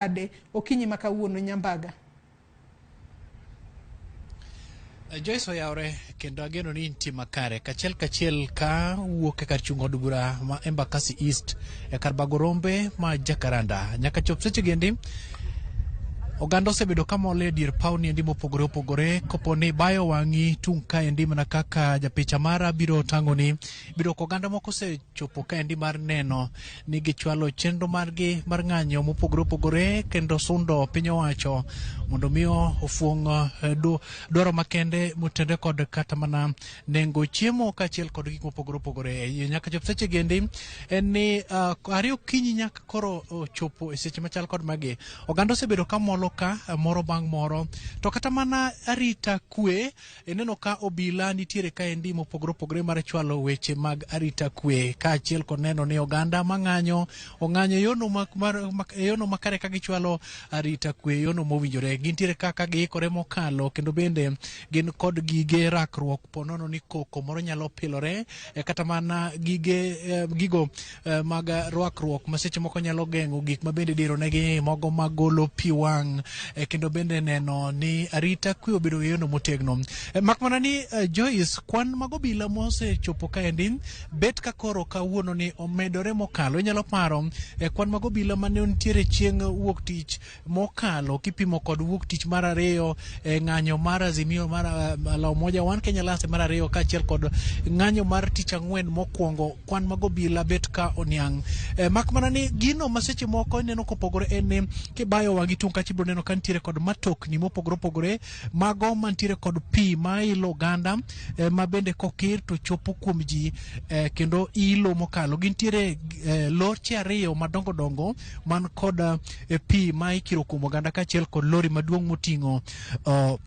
Nade okinyi ma kawuono Nyambaga? Joyce oyawre kendo ageno ni intie makare. Kachiel kachiel ka wuok e kar chung' od bura ma Embakasi East e kar bago rombe ma Jacaranda. Nyaka chop seche gendi oganda osebedo ka mol e dier paw niendi mopogore opogore kopo ni bayo wang'i tung' kaendi mana kaka japicha mara biro tang'oni biro ko oganda moko osechopo kaendi mar neno ni gichwalo chenro margi mar ng'anyo mopogore opogore kendo sundo piny owacho mondo mi ofuong' eh, dwaro makende motenre kod kata mana nengo chiemo kaachiel kod gik mopogore opogore. E Nyaka chop seche gendi en ni uh, ariyo okinyi nyaka koro ochopo e seche machal kod magi oganda osebedo ka molo ka eh, moro bang' moro to kata mana arita kwe Ineno ka obila nitiere kaendi mopogore opogore mar chwalo weche mag arita kwe kaachiel kod neno ni oganda mang'anyo ong'anyo e yono mak- mar- mak- e yono makare ka gichwalo arita kwe e yono mowinjore. Gintiere ka ka giikore mokalo kendo bende gin kod gige rakruok ponono ni koko moro nyalo pilore e kata mana gige eh, gigo eh, mag rwakruok ma seche moko nyalo geng'o gik ma bende idironegi mogo magolo pi wang' eh, kendo bende neno ni arita kwe obedo e yono motegno. Eh, mak mana ni eh, Joyce, kwan mag obila mosechopo kaendi bet ka koro kawuono ni omedore mokalo. Inyalo paro eh, kwan mag obila mane nitiere chieng' wuok tich mokalo kipimo kod wuok tich mar ariyo e ng'anyo mar Azimio mar uh, la Umoja One Kenya Alliance mar ariyo kaachiel kod ng'anyo mar tich ang'wen mokwongo kwan mag obila bet ka oniang'. E, mak mana ni gino ma seche moko ineno kopogore en ni kibayo wang'i tung' kacha ibiro neno ka nitiere kod matokni mopogore opogore mago mantiere kod pi ma ilo oganda e, ma bende kokir to chopo kuom ji e, kendo ilo mokalo. Gintiere e, loche ariyo madongo dongo man kod eh, pi ma ikiro kuom oganda kaachiel kod lori maduong' moting'o uh,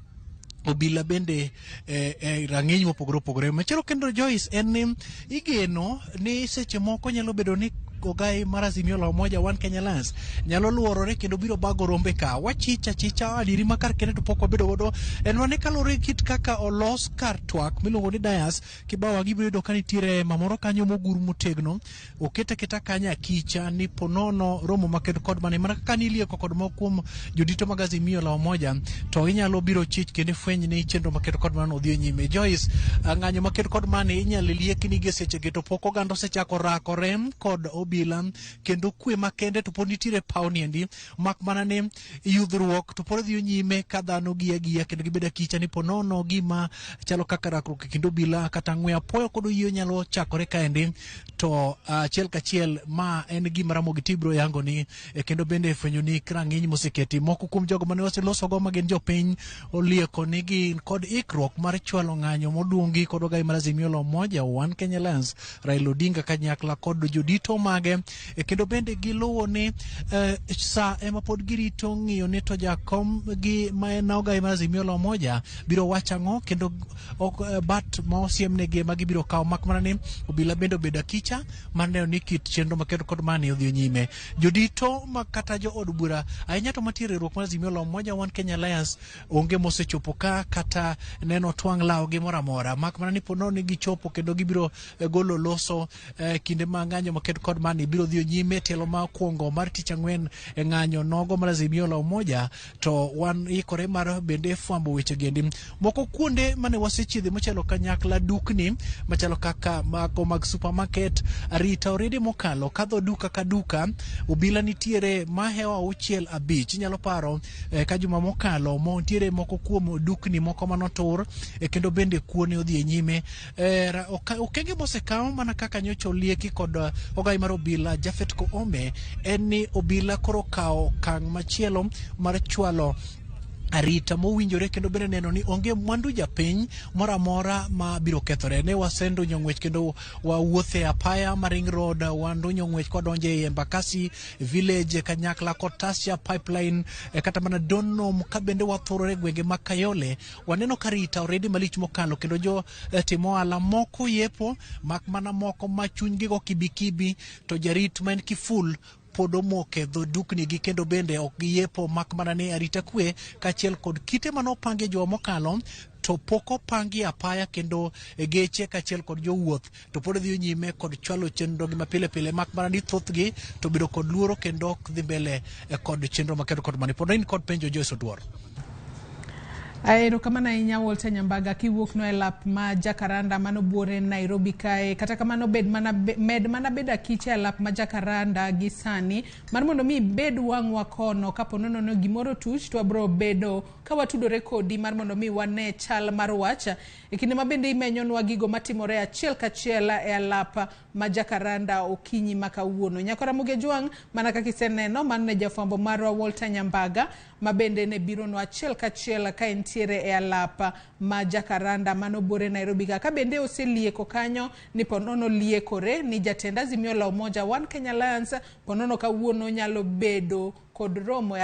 obila bende eh, eh, rang'iny mopogore opogore. Machielo kendo Joyce en ni igeno ni seche moko nyalo bedo ni ogai mar Azimio la Umoja One Kenya Alliance nyalo luorore kendo biro bago rombe ka. Wachich achicha adieri ma kar kende to pok wabedo godo en mana ni kaluwore gi kit kaka olos kar twak miluongo ni dais kibawa gibiro yudo ka nitiere mamoro kanyo mogur motegno oket aketa kanyo akicha ni ponono romo maked kod mane mana kaka nilieko kod moko kuom jodito mag Azimio la Umoja to inyalo biro chich kendo ifweny ni chenro maked kod mano odhi nyime. Joyce, ah, ng'anyo maked kod mane inyalo lieki gi sechegi to pok oganda osechako rakore kod obila kendo kwe makende to pod nitiere paw niendi mak mana ni yudhruok to pod dhi nyime ka dhano giya giya kendo gibedo akicha ni ponono gima chalo kaka rakruok e kind obila kata ng'we apoyo kod oyieyo nyalo chakore kaendi to achiel kachiel ma en gima Ramogi TV biro yango ni eh, kendo bende fwenyo ni rang'iny moseketi moko kuom jogo mane waselosogo ma gin jopiny olieko ni gin kod ikruok mar chwalo ng'anyo modungi kod ogai mar Azimio la Umoja One Kenya Alliance Raila Odinga kanyakla kod jodito mage eh, kendo bende giluwo ni eh, sa ema pod girito ng'iyo ni to jakom gi ma en ogai mar Azimio la Umoja biro wacho ang'o kendo ok eh, bat ma osiemnegi ema gibiro kawo mak mana ni obila bende obedo akicha mar neno ni kit chenro maketo kod mani odhi nyime. Jodito ma kata jo od bura ahinya to mantie e riwruok mar Azimio la Umoja One Kenya Alliance onge mosechopo ka kata neno twang' lawgi moro amora mak mana ni po nono ni gichopo kendo gibiro eh, golo loso eh, kinde ma ng'anyo makedo kod mani biro dhi nyime tielo ma okwongo mar tich ang'wen e ng'anyo nogo mar Azimio la Umoja to wan ikore mar bende fwambo weche gendi moko kuonde mane wasechiedhe machalo kanyakla dukni machalo kaka mago mag supermarket arita orede mokalo kadho duka ka duka obila nitiere mahewa auchiel abich inyalo paro eh, ka juma mokalo mo nitiere moko kuom dukni moko manotur eh, kendo bende kuo ne odhi e nyime eh, okenge mosekaw mana kaka nyocha olieki kod eh, ogai mar obila Japhet Koome en ni obila koro kawo okang' machielo mar chwalo arita mowinjore kendo bende neno ni onge mwandu japiny moro amora ma biro kethore. Ne wasendunyo ng'wech kendo wawuothe e apaya mar Ring Road, wandunyo ng'wech kwadonjo ei Embakasi Village kanyakla kod Tasia Pipeline eh, kata mana Donholm ka bende wathurore e gwenge mag Kayole waneno ka rita oredi malich mokalo kendo jo eh, tim ohala moko yepo mak mana moko ma chunygi go kibikibi to jarit ma en kiful pod omoke dho dukni gi kendo bende ok giyepo mak mana ni arita kwe kaachiel kod kite mane opangi e juma mokalo To pok opangi apaya kendo geche kaachiel kod jowuoth to pod dhi nyime kod chwalo chenro gi mapile pile, mak mana ni thothgi to bedo kod luoro kendo ok dhi mbele kod chenro makendo kod mani. Pod in kod penjo, Joyce Oduor. Erokamano ahinya, Walter Nyambaga, kiwuok no e lap ma Jacaranda mano buore Nairobi kae. Kata kamano bed mana med mana bedo akicha e lap ma Jacaranda gi sani mar mondo mi ibed wang'wa kono kapo nono no gimoro tuch to wabro bedo ka watudore kodi mar mondo mi wane chal mar wach e kinde ma bende imenyonwa gigo matimore achiel kachiel e alap ma Jacaranda okinyi ma kawuono. Nyakora Ramogi Ajwang', mana kaka iseneno, mano ne jafwambo marwa Walter Nyambaga ma bende ne bironwa achiel kachiel ka entiere e alap ma Jacaranda mano buore Nairobi ka. Ka bende oselieko kanyo ni ponono liekore ni jatend Azimio la Umoja One Kenya Alliance ponono kawuono nyalo bedo kod romo e